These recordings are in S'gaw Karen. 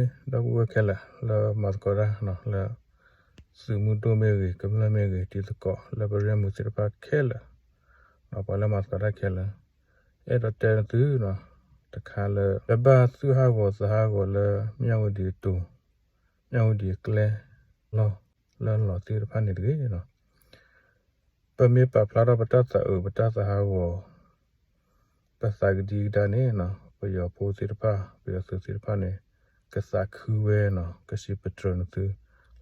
ဒီပုၢ်ဝဲၢ်ခဲလၢာ်လၢမၤသကိးတၢ်လၢ သုးမုၢ်ဒိၣ်မ့ၢ်ဂ့ၤ, ကမျၢၢ်မ့ၢ်ဂ့ၤ, တံၤသကိးလၢပရ့မူးသ့ၣ်တဖၣ်ခဲလၢာ်, ပှၤလၢမၤသကိးတၢ်ခဲလၢာ်, အဲၣ်ဒိးတဲသု တခါလၢ ပဘၣ်သူၣ်ဟးဂီၤသးဟးဂီၤလၢ မၠၣ်ဝတံၤအတိၤ, မၠၣ်ဝတံၤအကျဲလီၢ် လၢလီၤသ့ၣ်တဖၣ်န့ၣ်တဂ့ၤ. ပမ့ၢ်ပာ်ဖျါထီၣ်ပတၢ်သးအုး ပတၢ်သးဟးဂီၤ ပသးကဒံကဒါန့ၣ် ပယီၤဖိသ့ၣ်တဖၣ် ပယီၤသုးသ့ၣ်တဖၣ်န့ၣ် ကသးခုဝဲန့ၣ် ကစံးပတြၢၤနသု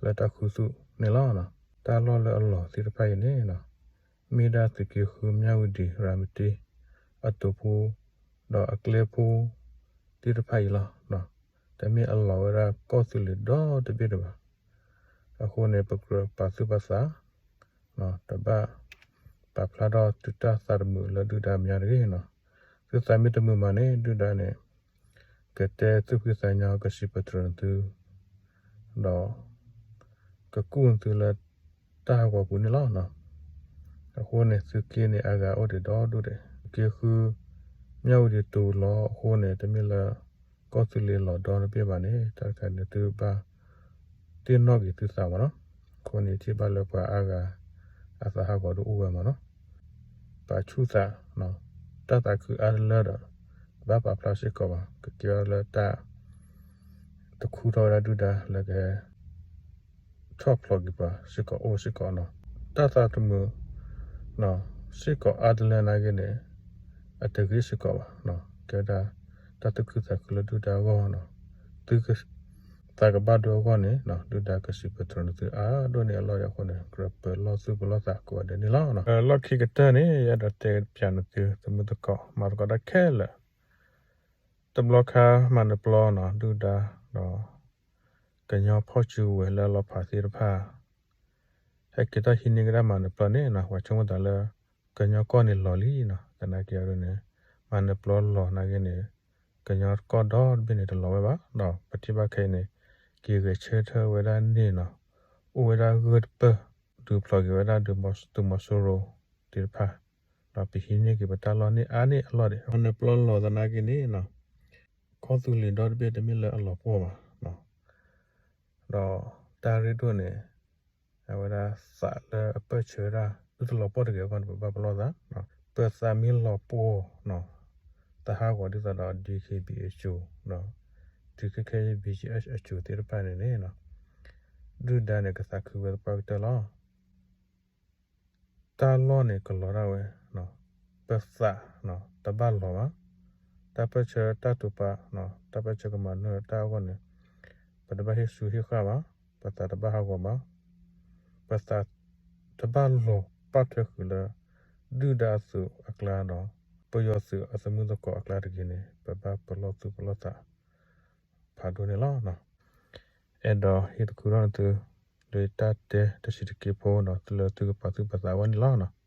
လၢတၢ်ခူသူၣ်န့ၣ်လီၤ. တၢ်လီၢ်လၢအလီၤသ့ၣ်တဖၣ်အံၤန့ၣ် မ့ၢ်ဒၣ်သုးက့ဃု မၠၣ်ဝတံၤ ရၤမတံ အတိၤဖိ ဒီးအကျဲဖိသ့ၣ်တဖၣ်အံၤလီၤ. တမ့ၢ်အလီၤဝဲဒၣ်ကီၢ်သူလ့ၤဒီတဘ့ၣ်ဒံးဘၣ်. အဃိန့ၣ် ပကြၢးပာ်သူၣ်ပာ်သး တဘၣ်ပာ်ဖျါထီၣ်သုတၢ်သးတမုာ်လၢဒုၣ်ဒါမဲာ်ညါတဂ့ၤန့ၣ်. သုသးမ့ၢ်တမုာ်မးန့ၣ် ဒုၣ်ဒါန့ၣ် ကတဲသူၣ်ဖှံသးညီ ကစံးပတြၢၤနသု ဒီး ကကူၣ်နသုလၢတၢ်ဟးဂီၤပူၤန့ၣ်လီၤ. အဃိန့ၣ် သုးက့န့ၣ် အဂၤအိၣ်ဒံးဒီဒူၣ်ဒံး, သုးက့ဃု မၠၣ်ဝတံၤတိၤလီၤအဃိန့ၣ် တမ့ၢ်လၢ ကီၢ်သူလ့ၤလီၤဒီတဘ့ၣ်ဘၣ်န့ၣ် တၢ်တခါန့ၣ် သုဘၣ်သ့ၣ်နီၣ်က့ၤသုသးမးန့ၣ်. အဃိန့ၣ် ထံၣ်ဘၣ်လၢပှၤအါဂၤ အသးဟးဂီၤဒုးအိၣ်ဝဲမးန့ၣ်. ပာ်ဆူၣ်သး တၢ်သးခုအါတလၢဒီး တဘၣ်ပာ်ဖျါစ့ၢ်ကီးဘၣ်, ကကဲထီၣ်လၢတၢ် တခူထီၣ်ဝဲဒၣ်ဒုၣ်ဒါလၢကဟဲ ဆီၣ်ဖျိးက့ၤပှၤစ့ၢ်ကီးအိၣ်စ့ၢ်ကီးန့ၣ်. တၢ်သးတမုာ် စ့ၢ်ကီးအါတလၢနာ်က့န့ၣ် အတဂ့ၤစ့ၢ်ကီးဘၣ်. ကဲဝဲဒၣ် တၢ်သူၣ်ခုသးခုလၢဒုၣ်ဒါအဂီၢ်န့ၣ်. သုသးကဘၣ်ဒိအဂီၢ်န့ၣ် ဒုၣ်ဒါကစံးပတြၢၤနသုအါဒိၣ်န့ၢ်အလီၢ်အံၤအဃိန့ၣ် ကြၢးပလီၢ်သူၣ်ပလီၢ်သးကိးဂၤဒဲးန့ၣ်လီၤ. လီၢ်ခံကတၢၢ်န့ၣ် ယအဲၣ်ဒိးတဲပၠးနသု သုးမုၢ်သကိး မၤသကိးတၢ်ခဲလၢာ် တဘျီခါမၤနၢၤပျီန့ၣ် ဒုၣ်ဒါဒီး ကညီဖီၣ်စုကဝဲၤလၢအလီၤဖးသ့ၣ်တဖၣ် ဟဲက့ၤထီၣ်ဟံးန့ၢ်ကဒါမၤနၢၤပျီန့ၣ် ပှၤဆိကမိၣ်သးလၢ ကညီကီၢ်န့ၣ်လီၤလံန့ၣ်. သနာ်က့အဒိန့ၣ် မၤနၢၤပျီလီၤနာ်က့န့ၣ် ကညီကီၢ်ဒီတဘ့ၣ်န့ၣ်တလီၤဝဲဘၣ်. ဒီးပထံၣ်ဘၣ်ခဲအံၤန့ၣ် က့ၤဂဲၤဆၢထၢၣ်ဝဲဒၣ်န့ၣ်န့ၣ် အိၣ်ဝဲဒၣ်ဂၢၢ်တပၢၢ် ဒုးဖျိးက့ၤဝဲဒၣ် သုးမီၤစိရိၤသ့ၣ်တဖၣ် ဒီးပဟံးန့ၢ်က့ၤပတၢ်လီၢ်န့ၢ်အါန့ၢ်အလီၢ်ဒံး. မၤနၢၤပျီလီၤသနာ်က့န့ၣ် ကီၢ်သူလ့ၤဒီတဘ့ၣ်တမ့ၢ်လၢအလီၤပှီၢ်ဘၣ်. ဒီးတၢ်ရ့ဒိၣ်န့ၣ် အဝဲဒၣ်သးလၢအပၢၢ်ဆၢဝဲဒၣ် သုတလီၤပှီၢ်တဂ့ၤအဂီၢ်န့ၣ် ပဘၣ်ပလီၢ်သး. ပသးမ့ၢ်လီၤပှီၢ် သးဟးဂီၤဒ်သိးဒီး DKBA အစိၤ ဒီး ဒုးခဲခဲ BGF အစိၤသ့ၣ်တဖၣ်န့ၣ်န့ၣ် ဒုၣ်ဒါန့ၣ် ကသးခုဝဲသပှၢ်ကတၢၢ်လီၤ. တၢ်လီၢ်န့ၣ်ကလီၤဒၣ်ဝဲ, ပသးတဘၣ်လီၤဘၣ်. တၢ်ပၢၢ်ဆၢတၢ်တိာ်ပာ်, တၢ်ပၢၢ်ဆၢကမၤနၢၤတၢ်အဂီၢ်န့ၣ် ပတဘၣ်ဟ့ၣ်ဆူးဟ့ၣ်ဃာ်ဘၣ်, ပသးတဘၣ်ဟးဂီၤဘၣ်, ပသးတဘၣ်လီၤပာ်ထွဲဃုာ်လၢ ဒုၣ်ဒါအသုးအကျါဒီး ပယီၤသုးအသမုာ်သကိးအကျါတဂ့ၤန့ၣ် ပဘၣ်ပလီၢ်သူၣ်ပလီၢ်သး ဖးဒိၣ်န့ၣ်လီၤ. အဲၣ်ဒိးဟ့ၣ်သခူထီၣ်နသု လၢတၢ်တဲတဆံးတက့ၢ်ဖိဒီး သုလၢသုကပာ်သူၣ်ပာ်သးအဂီၢ်န့ၣ်လီၤ.